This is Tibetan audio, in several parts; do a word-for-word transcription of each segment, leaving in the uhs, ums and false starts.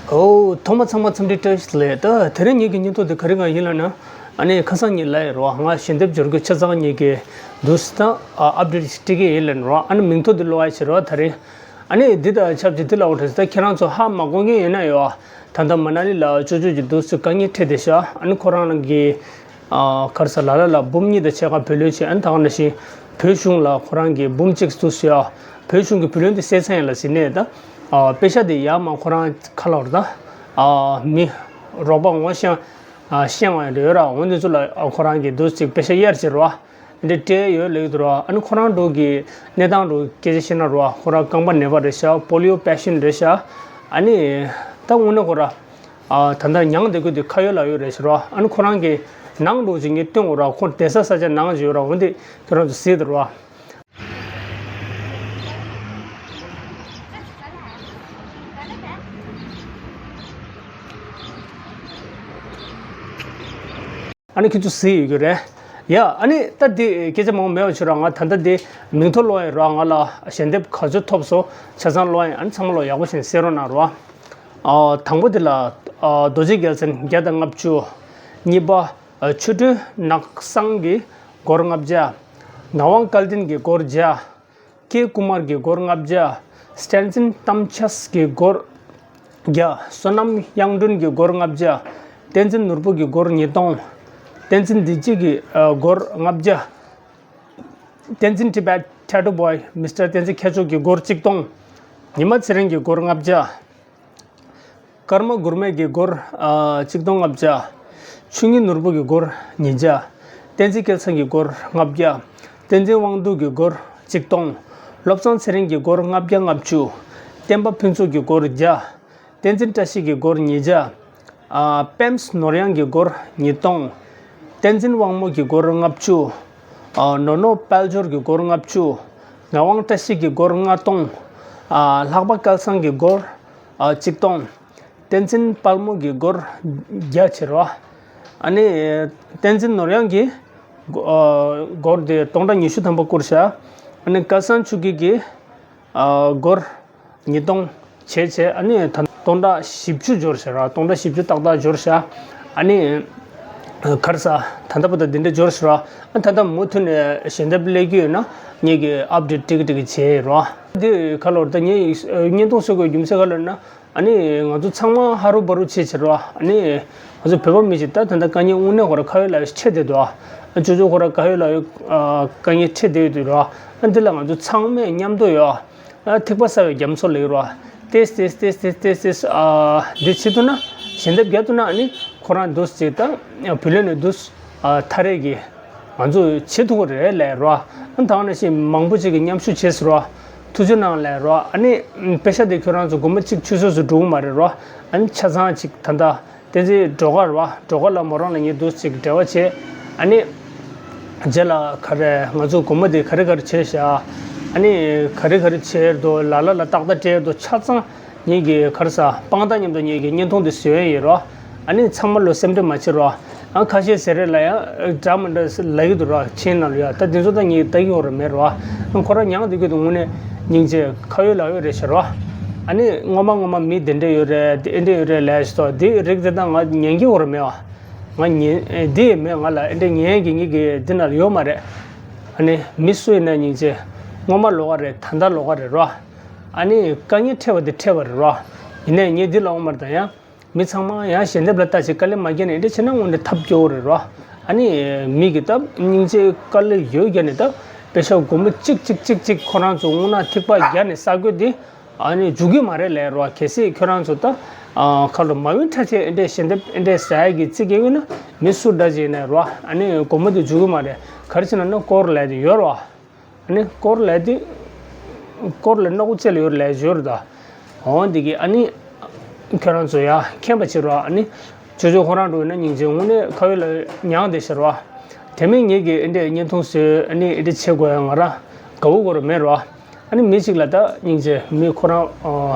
ཨོ། ཐོག་མ་ཚང་མ་འཚམས་འདྲི་བཀྲ་ཤིས་བདེ་ལེགས། ད་དེ་རིང་ངེད་ཀྱི་སྙན་ཐོ་འདི་ག་རེ་གང་ཡིན་ལབ་ན། ཨ་ནི་ཁ་སང་ཉིན་ལབ་ཡོད་རེད་བ། ང་ཞལ་འདེབས་འབྱོར་དགོས་ཆ་ཚང་ངེད་ཀྱི་འདུག་སེ་ད་ཨ་ཨབ་ཌེཊ་སྤྲད་ཀྱི་ཡིན་ལབ་ནས་རེད་བ། ཨ་ནི་མིང་ཐོ་འདི་ཀློག་ཡ་བྱེད་རེད་བ་ད་རིང་། ཨ་ནི་འདི་དང་ཆབས་ཅིག་འདི་ལབ་དགོས་རེད་ཟེར། ད་ཁྱེད་རང་ཚོ་ཧ་མ་གོ་མཁན་ཡོད་ན་ཡོད་བ། ད་ལྟ་མ་ན་ལི་ལ་ཅོ་ཅོ་གིས་འདུག་སེ་དཀའ་ངལ་འཕྲད་བསྡད་ཤག་ཨ་ནི་ཁོ་རང་གི་ཨ་ག་རེ་ཟེར། ལ་ལ་ལ་འབུམ་གཉིས་དང་ཕྱེད་ཀ་བུ་ལོན་བྱས། ཨ་ནི་ད་ག་ནང་བཞིན་བོད་གཞུང་ལ་ཁོ་རང་གི་འབུམ་གཅིག་འདུག་སེ་ཡ། བོད་གཞུང་གི་བུ་ལོན་དེ་སེལ་ཚར་ཡིན་ལབ་ཟེར་ནས། ད་ཨ་པེ་ཤག་དེ་ཡར་མར་ཁོ་རང་ཁ་ལོར་ད་ཨ་མི་རོགས་པ་ངོ་ཤེས་ཨ་ཤེས་པ་ཡོད་ར། འོ་འདི་ཚོ་ལ་ཨ་ཁོ་རང་གིས་འདུག་སེ་པེ་ཤག་གཡར་བྱས་རེད་བ། འདི་སྤྲད་ཡོད་ལབ་ཀྱི་འདུག་ར། ཨ་ནི་ཁོ་རང་འདྲ་བོ་གི་གནས་སྟངས་འདྲ་བོ་སྐད་ཆ་བཤད་ན་རེད་བ། ཁོ་རང་རྐང་པ་ནད་པ་རེད་ཤག་པོ་ལི་ཡོ་པེ་ཤེན་ཊི་རེད་ཤག་ཨ་ནི་ད་དངོས་གནས་ཁོ་རང་ཨ་ད་ལྟ་མྱངས་བསྡད་ཀྱི་འདུག་ཁ་ཡོད་ལག་ཡོད་རེད་ཤག་ར། ཨ་ནི་ཁོ་རང་གི་ནང་འདྲ་བོ་ཅིག་ངས་སྟོན་དགོས་ར། ཁོ་བསྡད་ས་ས་ཆ་ནང་ཅིག་ཡོད་ར། འོ་འདི་ཁྱེད་རང་ཚོ་གཟིགས་དང་ར། ཨ་ནི་ཁྱེད་ཚོ་གཟིགས་ཡོད་ཀྱི་རེད་ཡ། ཨ་ནི་ད་འདི་སྐད་ཆ་མང་པོ་མེད་པ་བྱོས་ར། ང་ད་ལྟ་འདི་མིང་ཐོ་ཀློག་ཡ་ར། ང་ལ་ཞལ་འདེབས་ག་ཚོད་ཐོབ་སོང་ཆ་ཚང་ཀློག་ཡ། ཨ་ནི་ཚང་མ་ལོ་ཡག་པོ་བྱས་ནས་གསན་རོགས་གནང་ར། ཨ་དང་པོ་དེ་ལ་ཨ་རྡོ་རྗེ་རྒྱལ་མཚན་བརྒྱ་དང་ལྔ་བཅུ། གཉིས་པ་ཨ་ཆོ་འཕྲུལ་ནག་སང་གི་སྒོར་ལྔ་བརྒྱ། ངག་དབང་སྐལ་ལྡན་གྱི་སྒོར་བརྒྱ། ཀེ་ཀུ་མར་གྱི་སྒོར་ལྔ་བརྒྱ། བསྟན་འཛིན་གཏམ་འཆལ་གྱི་སྒོར་བརྒྱ། བསོད་ནམས་དབྱངས་སྒྲོན་གྱི་སྒོར་ལྔ་བརྒྱ། བསྟན་འཛིན་ནོར་བུ་གྱི་སྒོར་ཉིས་སྟོང་། བསྟན་འཛིན་བདེ་སྐྱིད་ཀྱི་ཨ་སྒོར་ལྔ་བརྒྱ། བསྟན་འཛིན་Tibet Tattoo Boy Mister བསྟན་འཛིན་མཁས་མཆོག་གི་སྒོར་གཅིག་སྟོང་། ཉི་མ་ཚེ་རིང་གི་སྒོར་ལྔ་བརྒྱ། ཀརྨ་མགུར་མེད་ཀྱི་སྒོར་ཨ་གཅིག་སྟོང་ལྔ་བརྒྱ། ཆོས་ཉིད་ནོར་བུ་གི་སྒོར་ཉིས་བརྒྱ། བསྟན་འཛིན་སྐལ་བཟང་གི་སྒོར་ལྔ་བརྒྱ། བསྟན་འཛིན་དབང་འདུས་ཀྱི་སྒོར་གཅིག་སྟོང་། བློ་བཟང་ཚེ་རིང་གི་སྒོར་ལྔ་བརྒྱ་ལྔ་བཅུ། བསྟན་པ་ཕུན་ཚོགས་ཀྱི་སྒོར་བརྒྱ། བསྟན་འཛིན་བཀྲ་ཤིས་ཀྱི་སྒོར་ཉིས་བརྒྱ། ཨ་པེམས་ནོར་གཡང་གི་སྒོར་ཉིས་སྟོང་། བསྟན་འཛིན་དབང་མོ་གི་སྒོར་ལྔ་བཅུ། ཨ་ནོ་ནོ་དཔལ་འབྱོར་གྱི་སྒོར་ལྔ་བཅུ། ངག་དབང་བཀྲ་ཤིས་ཀྱི་སྒོར་ལྔ་སྟོང་། ཨ་ལྷག་པ་སྐལ་བཟང་གི་སྒོར་ཨ་གཅིག་སྟོང་། བསྟན་འཛིན་དཔལ་མོ་གི་སྒོར་བརྒྱ་བྱས་རོ། ཨ་ནི་བསྟན་འཛིན་ནོར་གཡང་གི་སྒོ- ཨ་སྒོར་དེ་སྟོང་ཕྲག་ཉི་ཤུ་ཐམ་པ་བསྐུར་བཞག་ཨ་ནི་སྐལ་བཟང་ཆོས་སྐྱིད་ཀྱི་ཨ་སྒོར་ཉིས་སྟོང་བྱས་བྱས། ཨ་ནི་ད་སྟོང་ཕྲག་བཞི་བཅུ་འབྱོར་བཞག་ར། སྟོང་ཕྲག་བཞི་བཅུ་ཏག་ཏག་འབྱོར་བཞག་ཨ་ནི་ག་རེ་ཟ། ད་ལྟ་བར་དུ་འདི་འདྲ་འབྱོར་བཞག་ར། ཨ་ད་ལྟ་མུ་མཐུད་ནས་ཞལ་འདེབས་སླེབས་ཀྱི་ཡོད་ན་ངེད་ཀྱིས་ཨབ་ཌེཊ་ཏིག་ཏིག་བྱས་ར། འདི་ག་ལོར་ད་ངས་བརྙན་ཐུང་བཟོ་དགོས་རྒྱུ་མཚན་ག་ལོར་ན། ཨ་ནི་ང་ཚོ་ཚང་མ་ཧ་རུ་བ་རུ་བྱེད་བྱེད་རོ། ཨ་ནི་ང་ཚོ་བོད་པ་མི་ཞིག་ད་ད་ལྟ་དཀའ་ངལ་དངོས་གནས་ཁོ་ར་ཁ་ཡོད་ལག་ཡོད་འཕྲད་བསྡད་འདུག་ཨ་ཅོ་ཅོ་ཁོ་ར་ཁ་ཡོད་ལག་ཡོད་ཨ་དཀའ་ངལ་འཕྲད་བསྡད་ཡོད་འདུག་རོ། ཨ་འདི་ལ་ང་ཚོ་ཚང་མས་མཉམ་དུ་ཡོད་ཨ་ཐིགས་པ་གསར་བའི་རྒྱ་མཚོ་ལེགས་རོ། ཏེས་ཏེས་ཏེས་ཏེས་ཏེས་ཏེས་ཨ་འདི་བྱེད་ཐུབ་ན་ཞལ་འདེབས་རྒྱག་ཐུབ་ན། ཨ་ནི་ཁོ་རང་འདུག་ཅིག་ད་བུ་ལོན་ནས་འདུག་ཨ་ཐ་རེ་གི་ང་ཚོ་བྱེད་ཐུབ་ཀྱི་རེད་ལབ་རོ། ཨ་ད་ག་ནང་བཞིན་མང་པོ་ཅིག་གིས་མཉམ་ཞུགས་བྱས་སོང་རོ། ཐུགས་རྗེ་གནང་ལབ་རོ། ཨ་ནི་པེ་ཤ་དེ་ཁྱོད་རང་ཚོ་སྒོར་མོ་གཅིག་ཆུད་ཟོས་སུ་འགྲོ་གི་མ་རེད་རོ། ཨ་ནི་ཆ་ཚང་ཅིག་ད་ལྟ་བསྟན་འཛིན་སྒྲོལ་དཀར་རོ། སྒྲོལ་དཀར་ལ་མོ་རང་ལ་ངས་འདུག་ཅིག་འབྲེལ་བ་བྱས། ཨ་ནི་རྗེས་ལ་ག་རེ་ང་ཚོ་སྒོར་མོ་དེ་ག་རེ་ག་རེ་བྱས་ཤག་ཨ་ནི་ག་རེ་ག་རེ་བྱས་འདུག་ལ་ལ་ལ་ཏག་ཏག་སྤྲད་འདུག་ཆ་ཚང་ངེད་ཀྱི་ག་རེ་ཟ་དཔང་རྟགས་མཉམ་དུ་ངེད་ཀྱི་བརྙན་ཐུང་དེ་བཟོས་ཡོད་རོ། ཨ་ནི་ཚང་མ་ལོ་སེམས་ཁྲལ་མ་བྱེད་རོ། ཨ་ཁ་ཤས་ཟེར་རེད་ལ་ཡ་འདྲ་མི་འདྲ་ལབ་ཀྱི་འདུག་རོ། མཆན་ནང་ལ་ཡ་ད་དེ་ཚོ་ད་ངས་ལྟ་གི་ཡོད་རེད་མེད་རོ། ཨ་ཁོ་རང་མྱངས་བསྡད་ཀྱི་འདུག་དངོས་གནས་སྙིང་རྗེ། ཁ་ཡོད་ལག་ཡོད་རེད་ཤག་རོ། ཨ་ནི་སྔོན་མ་སྔོན་མ་མི་དེ་འདྲས་ཡོད་རེད། དེ་འདྲས་ཡོད་རེད་ལབ་ཤག་དེ་རིགས་དེ་ད་ང་ཉན་གྱི་ཡོད་རེད་མེད་བ། ང་ཉན་དེ་མེད། ང་ལ་འདི་འདྲས་ཉན་གྱི་ངེད་ཀྱི་འདི་ན་ཡོད་མ་རེད། ཨ་ནི་མི་སུ་ཡིན་ན་སྙིང་རྗེ། སྔོན་མ་ལོགས་ཀ་རེད། ད་ལྟ་ལོགས་ཀ་རེད་རོ། ཨ་ནི་དཀའ་ངལ་འཕྲད་པ་དེ་འཕྲད་པ་རེད་རོ། ཡིན་ནའི་ངས་འདི་ལབ་ཡོད་མ་རེད། ད་ཡང་མི་ཚང་མ་ཡང་ཞལ་འདེབས་ལ་ལྟ་ཅིག་དཀའ་ལས་མ་བརྒྱབ་ནས་འདི་བྱས་ན་དངོས་གནས་ཐབས་སྐྱོ་བོ་རེད་རོ། ཨ་ནི་མི་གིས་ད་སྙིང་རྗེ་དཀའ་ལས་ཡོད་བརྒྱབ་ནས་ད་པེ་ཤ་སྒོར་མོ་གཅིག་གཅིག་གཅིག་གཅིག་ཁོ་རང་ཚོ་དངོས་གནས་ཐིགས་པ་བརྒྱབ་ནས་ས་རྒོད་འདི་ཨ་ནི་འཇུག་གི་མ་རེད་ལབ་རོ། གལ་སྲིད་ཁྱོད་རང་ཚོ་ད་ཨ་ཁ་ལོ་མ་འོས་ཁྲ་ཆེ་འདི་འདྲས་ཞལ་འདེབས་འདི་འདྲས་ཟ་ཡ་གི་རྩིས་སྐྱེ་གི་ན་མི་སུ་འདྲ་ཅིག་ཡིན་ནའི་རོ། ཨ་ནི་སྒོར་མོ་འདི་འཇུག་གི་མ་རེད། ག་རེ་བྱས་ན་ན་སྐོར་ལབ་དེ་ཡོད་རོ། ཨ་ནི་སྐོར་ལབ་དེ་སྐོར་ལ་སྣ་ཁུག་ཅེ་ལ་ཡོད་ལབ་ཡོད་རེད་ད། འོ་འདི་གི་ཨ་ནི་ཁྱོད་རང་ཚོ་ཡ་མཁྱེན་པ་བྱེད་རོགས། ཨ་ནི་ཅོ་ཅོ་ཁོ་རང་འགྲོ་ཡིན་ན་སྙིང་རྗེ་དངོས་གནས་ཁ་ཡོད་ལ་མྱངས་བསྡད་ཤག་རོགས། དེ་མིན་ངེད་ཀྱིས་ཨེ་འདྲས་བརྙན་ཐུང་བཟོས་ཨ་ནི་ཨེ་འདྲས་བྱེད་དགོས་ཡ་ང་རང་དགའ་བོ་དགའ་རོགས་མེད་རོགས། ཨ་ནི་མི་གཅིག་ལ་ད་སྙིང་རྗེ་མི་ཁོ་རང་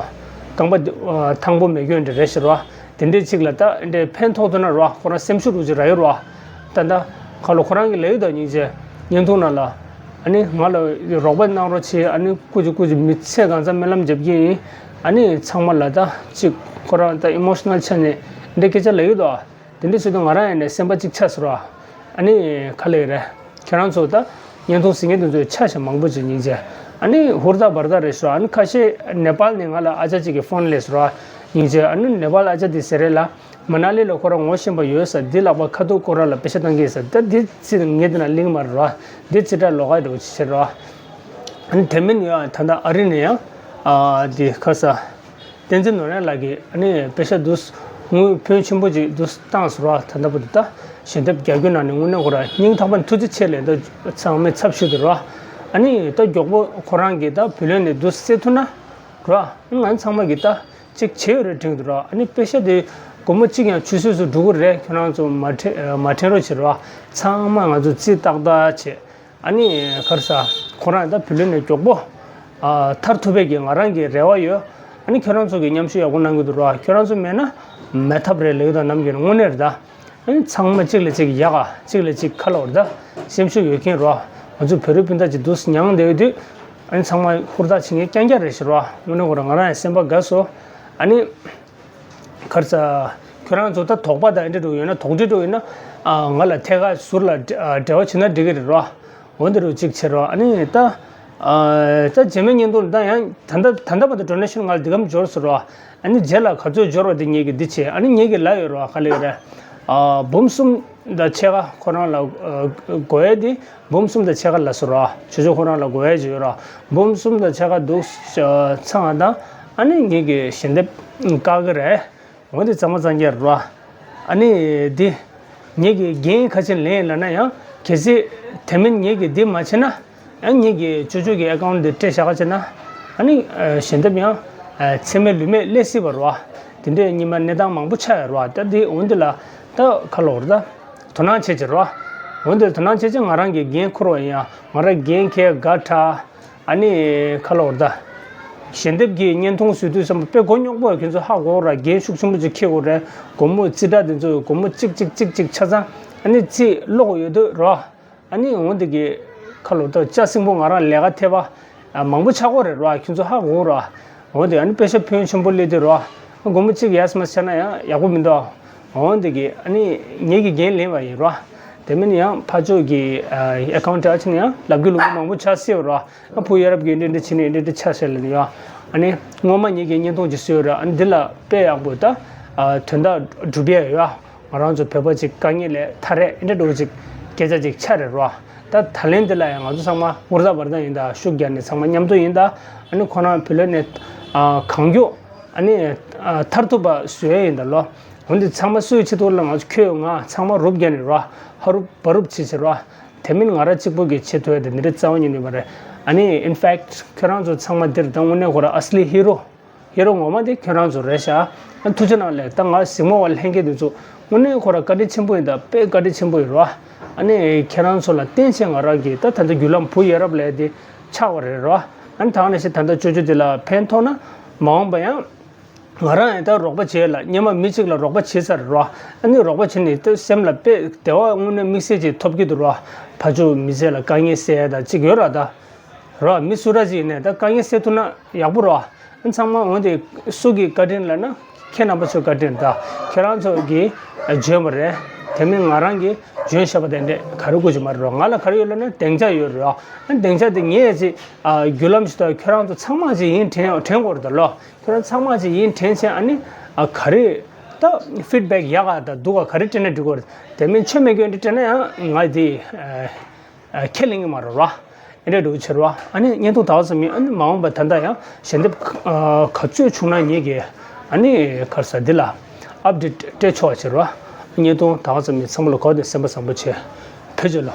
རྐང་པ་འདི་ཐང་པོ་མེད་རྒྱུ་འདྲ་རེད་ཤག་རོགས། དེ་འདྲའི་གཅིག་ལ་ད་འདྲའི་ཕན་ཐོགས་ཐུབ་ན་རོ། ཁོ་རང་སེམས་ཤུགས་རུ་ཅིག་རག་ཡོད་རོ། ད་ད་ཁ་ལོ་ཁོ་རང་གི་ལས་ཡོད་ད་སྙིང་རྗེ། བརྙན་ཐུང་ནང་ལ་ཨ་ནི་ང་ལ་རོགས་པ་གནང་རོགས་བྱེད། ཨ་ནི་སྐུ་མཁྱེན་སྐུ་མཁྱེན་མི་ཚེ་གང་ཚང་སྨོན་ལམ་རྒྱབ་ཀྱི་ཡིན། ཨ་ནི་ཚང་མ་ལ་ད་ཅིག་ཁོ་རང་ད་ཨི་མོ་ཤི་ནལ་ཆ་ནས་འདི་སྐད་ཆ་ལབ་ཡོད་དོ། དེ་འདྲ་བྱེད་དུས་ང་རང་ཡང་ནས་སེམས་པ་གཅིག་ཆགས་སོང་ར། ཨ་ནི་ག་ལེ་རེད། ཁྱེད་རང་ཚོ་ད་བརྙན་ཐུང་གཟིགས་མཁན་དེ་ཚོས་ཆ་ཞིག་མང་པོ་ཅིག་སྙིང་རྗེ། ཨ་ནི་ཧུར་ཐག་འབར་ཐག་རེད་ཤག་ཨ་ནི་ཁ་ཤས་ནེ་པཱལ་ནས་ང་ལ་ཨ་ཅག་ཅིག་གིས་ཕོན་སླེབས་སོང་ར། སྙིང་རྗེ། ཨ་ནི་ནེ་པཱལ་ཨ་ཅག་དེ་ཟེར་རེད་ལ། མ་ན་ལི་ལ་ཁོ་རང་ངོ་ཤེས་པ་ཡོད་ས་འདི་ལག་པ་ཁ་ཐུག་ཁོ་རང་ལ་པེ་ཤ་བཏང་གི་ཡོད་ས་ད་འདི་ཚིག་ངས་འདི་ན་གླེང་མ་རེད་ར། འདི་ཚིག་གྲགས་ལོགས་ཀ་འདྲ་བོ་ཅིག་བྱེད་ར། ཨ་ནི་དེ་མིན་ཡང་ད་ལྟ་ཨ་རི་ནས་ཡང་ཨ་འདི་ཁ་ས། བསྟན་འཛིན་ནོར་གླིང་ལགས་ཀྱིས་ཨ་ནི་པེ་ཤ་འདུག་དངུལ་ཕོན་ཆེན་པོ་ཅིག་འདུག་བཏང་སོང་ར། ད་ལྟ་བར་དུ་ད་ཞལ་འདེབས་རྒྱག་རྒྱུ་ནང་ནས་དངོས་གནས་ཁོ་ར་སྙིང་ཐག་པ་ནས་ཐུགས་རྗེ་ཆེ་ལབ་ད་ཚང་མས་ཚབ་ཞུས་འདུག་ར། ཨ་ནི་ད་མགྱོགས་པོ་ཁོ་རང་གིས་ད་བུ་ལོན་ནས་འདུག་སེལ་ཐུབ་ན་ར། ང་ཚང་མ་གིས་ད་ཅིག་བྱེད་ཡོད་རེད་དྲན་གྱི་འདུག་ར། ཨ་ནི་པེ་ཤ་དེ་སྒོར་མོ་གཅིག་ཡང་ཆུད་ཟོས་སུ་འགྲོ་གི་རེད། ཁྱོད་རང་ཚོ་མ་དྲན་མ་དྲན་རོགས་བྱེད་ར། ཚང་མ་ང་ཚོ་རྩིས་ཏག་ཏག་བྱེད། ཨ་ནི་ག་རེ་ཟ། ཁོ་རང་ད་བུ་ལོན་ནས་མགྱོགས་པོ་ཨ་ཐར་ཐུབ་པའི་གི་ང་རང་གི་རེ་བ་ཡོད། ཨ་ནི་ཁྱོད་རང་ཚོ་གིས་མཉམ་ཞུགས་ཡག་པོ་གནང་གི་འདུག་ར། ཁྱོད་རང་ཚོ་མེད་ན་མེད་ཐབས་རེད་ལབ་ཡོད་ད་ནམ་རྒྱུན་དངོས་གནས་རེད་ད། ཨ་ནི་ཚང་མ་གཅིག་ལ་གཅིག་ཡག་ག་གཅིག་ལ་གཅིག་ཁ་ལོ་རེད་ད། སེམས་ཤུགས་ཡོད་མཁན་རོ། ང་ཚོ་བོད་རིགས་སྤུན་ཟླ་ཅིག་འདུག་མྱངས་བསྡད་ཡོད་དུས། ཨ་ནི་ཚང་མ་ཧུར་ཐག་བྱེད་མཁན་རྐྱང་རྐྱང་རེད་ཤག་ར། དངོས་གནས་ཁོ་རང་ང་རང་ཡང་སེམས་པ་དགའ་སོང་། ཨ་ནི། ག་རེ་ཟ། ཁྱོད་རང་ཚོ་ད་དོགས་པ་དང་འདི་འདྲ་ཡོད་ན་དོགས་འདྲི་འདྲ་ཡོད་ན། ཨ་ང་ལ་ཐད་ཀར་ཟུར་ལ་འབྲེལ་བ་བྱེད་ན་འགྲིག་གི་རེད་རོ། འོ་འདི་རུ་གཅིག་བྱེད་རོ། ཨ་ནི་ད། ཨ་ད་རྗེས་མའི་བརྙན་ཐུང་ད་ཡང་ད་ལྟ་ད་ལྟ་བར་དུ་ཌོ་ནེ་ཤན་ང་ལ་འདི་གམ་འབྱོར་སོང་རོ། ཨ་ནི་རྗེས་ལ་ག་ཚོད་འབྱོར་བ་དེ་ངེད་ཀྱིས་འདི་བྱེད། ཨ་ནི་ངེད་ཀྱིས་ལབ་ཡོད་རོ། ག་ལེ་རེད། ཨ་འབུམ་གསུམ་དང་ཕྱེད་ཀ་ཁོ་རང་ལ་ཨ་དགོས་ཡས་དེ། འབུམ་གསུམ་དང་ཕྱེད་ཀ་ལ་སོ་ར། ཇོ་ཇོ་ཁོ་རང་ལ་དགོས་ཡ་ཅིག་ཡོད་ར། འབུམ་གསུམ་དང་ཕྱེད་ཀ་འདུག་ཚང་བ་དང་། ཨ་ནི་ངེད་ཀྱི་ཞལ་འདེབས་བཀག་གི་རེད། འོན་ཏེ་གཙང་མ་གཙང་རྐྱང་ར། ཨ་ནི་འདི་ངེད་ཀྱི་འགན་ཁ་ཆེན་ལེན་ལབ་ན་ཡང་གལ་སྲིད་དེ་མིན་ངེད་ཀྱིས་འདི་མ་བྱེད་ན། ཡང་ངེད་ཀྱི་ཇོ་ཇོ་གི་ཨེ་ཀའུན་འདི་སྤྲད་བཞག་བྱས་ན། ཨ་ནི་ཞལ་འདེབས་ཡང་ཚེ་མེད་ལུས་མེད་སླེབས་སྲིད་པ་ར། དེ་འདྲའི་སྔོན་མ་གནས་སྟངས་མང་པོ་ཆགས་ཡོད་ར། ད་འདི་འོན་ཏེ་ལ་ད་ཁ་ལོ་ར་ད། དོ་སྣང་བྱེད་ཅིག་རོ། འོན་ཏེ་དོ་སྣང་བྱེད་ཅིག་ང་རང་གི་འགན་འཁུར་བ་ཡིན་ཡང་ང་རང་འགན་འཁྱེར་དགའ་དྲགས། ཨ་ནི་ཁ་ལོ་ར་ད། ཞལ་འདེབས་ཀྱི་བརྙན་ཐུང་བཟོས་དུས་ཙམ་པ་དཔེ་མགོ་རྙོག་པོ་ཡོད། ཁྱོད་ཚོ་ཧ་གོ་ར། འགན་ཤུགས་ཆེན་པོ་ཅིག་འཁྱེར་དགོས་རེད། སྒོར་མོ་རྩིས་ཁྲ་དེ་ཚོ་སྒོར་མོ་གཅིག་གཅིག་གཅིག་གཅིག་ཆ་ཚང་ཨ་ནི་རྩིས་ཀློག་ཡོད་དུས་རོ། ཨ་ནི་འོ་འདི་གི་ཁ་ལོ་ད་ལྕགས་སྲིན་པོ་ང་རང་ལས་ཀ་ཐེབས་པ་མང་པོ་ཆགས་ཀྱི་རེད་ར། ཁྱོད་ཚོ་ཧ་གོ་ར། འོ་འདི་ཨ་ནི་པེ་ཤ་ཕོན་ཆེན་པོ་སླེབས་དུས་ར། སྒོར་མོ་གཅིག་ཡས་མས་བྱས་ན་ཡང་ཡག་པོ་མི་འདུག་འོ་འདི་གི་ཨ་ནི་ངེད་ཀྱིས་འགན་ལེན་པ་ཡིན་ར། དེ་མིན་ཡང་ཕར་ཕྱོགས་ཀྱི་ཨེ་ཀའུན་ཊི་ཨ་ཅི་ནི་ཡང་ལབ་རྒྱུ་ལུང་པ་མང་པོ་ཆགས་སྲིད་པ་ར། ཨ་བུ་ཡ་རབས་ཀྱིས་འདི་འདྲ་བྱས་ནས་འདི་འདྲ་ཆགས་ཤག་ལབ་ནི་ཡ། ཨ་ནི་སྔོན་མ་ངེད་ཀྱིས་བརྙན་ཐུང་ཅིག་བཟོས་ར། ཨ་ནི་འདི་ལ་དཔེ་ཡག་པོ་ད་ཨ་དོན་དག་སྒྲུབ་ཡ་ཡོད་ཨ། ང་རང་ཚོ་བོད་པ་ཅིག་དཀའ་ངལ་ལས་ཐར་རེད་འདྲ་འདྲ་བོ་ཅིག་སྐད་ཆ་ཅིག་ཆགས་རེད་རོ། ད་ད་ལན་འདི་ལ་ཡང་ང་ཚོ་ཚང་མ་ཧུར་ཐག་འབར་ཐག་ཡིན་ད། ཤུགས་རྒྱག་ནས་ཚང་མ་མཉམ་དུ་ཡིན་ད། ཨ་ནི་ཁོ་རང་བུ་ལོན་ནས་ཨ་གང་མགྱོགས་ཨ་ནི་ཨ་ཐར་ཐུབ་པ་བཟོ་ཡ་ཡིན་ད་ལོ། འོན་ཏེ་ཚང་མ་སུའི་ཆེད་དུ་ལ་ང་ཚོ་ཁྱོད་ང་ཚང་མ་རུབ་རྒྱག་ནས་རོ། ཧ་རུབ་བ་རུབ་བྱེད་བྱེད་རོ། དེ་མིན་ང་རང་གཅིག་པོ་གིས་བྱེད་ཐུབ་ཡ་དེ་འདི་འདྲ་རྩ་བ་ཉིད་ནས་མ་རེད། ཨ་ནི་in fact ཁྱོད་རང་ཚོ་ཚང་མ་འདིར་ད་དངོས་གནས་ཁོ་རང་ཨ་སི་ལི་ཧི་རོ། ཧི་རོ་ངོ་མ་དེ་ཁྱོད་རང་ཚོ་རེད་ཤག་ཨ་ཐུགས་རྗེ་གནང་ལགས། ད་ང་གཟིགས་མོ་བ་ལྷན་རྒྱས་འདི་ཚོ་དངོས་གནས་ཁོ་རང་བཀའ་དྲིན་ཆེན་པོ་ཡིན་ད། དཔེ་བཀའ་དྲིན་ཆེན་པོ་ཡིན་རོ། ཨ་ནི་ཁྱེད་རང་ཚོ་ལ་བརྟེན་བྱས་ང་རང་གིས་ད་ད་ལྟ་བརྒྱུད་ལམ་བུ་ཡ་རབས་ལས་དེ་ཆགས་པ་རེད་རོ། ཨ་ནི་ད་ག་ནང་བཞིན་ད་ལྟ་ཅོ་ཅོ་དེ་ལ་ཕན་ཐོགས་ན་མ་འོངས་པ་ཡང་ང་རང་ཡང་ད་རོགས་པ་བྱེད་ལ་སྔོན་མ་མི་གཅིག་ལ་རོགས་པ་བྱེད་ཚར་རོ། ཨ་ནི་རོགས་པ་བྱེད་ནས་ད་སེམས་ལ་དཔེ་བདེ་བ་དངོས་གནས་དམིགས་བསལ་ཅིག་ཐོབ་ཀྱི་འདུག་རོ། ཕར་ཕྱོགས་མི་ཚེ་ལ་དཀའ་ངལ་སེལ་ཡ་ད་གཅིག་ཡོད་ར་ད། རོ། མི་སུ་ར་ཅིག་ཡིན་ནའི་ད་དཀའ་ངལ་སེལ་ཐུབ་ན་ཡག་པོ་རོ། ཨ་ཚང་མ་འོན་ཏེ་སུ་གི་བཀའ་དྲིན་ལབ་ན་ཁྱེད་རྣམ་པ་ཚོའི་བཀའ་དྲིན་ད། ཁྱེད་རང་ཚོ་གིས་འཇོན་པ་རེད། དེ་མིན་ང་རང་གིས་འཇོན་ཤེས་པ་དེ་འདྲས་ག་རེ་དགོས་ཀྱི་མ་རེད་རོ། ང་ལ་ག་རེ་ཡོད་ལབ་ན་སྡིངས་ཆ་ཡོད་རེད་རོ། ཨ་སྡིངས་ཆ་དེ་ངས་ཅིག་ཨ་བརྒྱུད་ལམ་ཞིག་ད་ཁྱེད་རང་ཚོ་ཚང་མ་ཅིག་ཡིན་དྲན་དྲན་དགོས་རེད་ད་ལོ། ཁྱེད་རང་ཚང་མ་ཅིག་ཡིན་དྲན་བྱས་ཨ་ནི་ཨ་ག་རེ་ད་ཕིཌ་བེག་ཡག་ག་ད་སྡུག་ག་ག་རེ་སྤྲད་ན་འགྲིག་གི་རེད། དེ་མིན་ཆོ་མེད་སྐྱོན་འདྲ་སྤྲད་ན་ཡང་ང་དེ་ཨ། ཨ་ཁས་ལེན་གྱི་མ་རེད་ར། ཨེ་འདྲ་འདྲ་བོ་བྱེད་རོ། ཨ་ནི་བརྙན་ཐུང་ད་ག་ཙམ་ཡིན། ཨ་ནི་མ་འོངས་པ་ད་ལྟ་ཡང་ཞལ་འདེབས་ཨ་ག་ཚོད་བྱུང་ན་ངེད་ཀྱིས་ཨ་ནི་ག་རེ་ཟ་འདི་ལ་ཨབ་ཌེཊ་སྤྲད་ཆོག་བྱེད་རོ། བརྙན་ཐུང་ད་ག་ཙམ་ཡིན། ཚང་མ་ལ་གོ་བདེ་སེམས་པ་བཟང་པོ་བྱེད། ཕེབས་རྗེས་ལོ།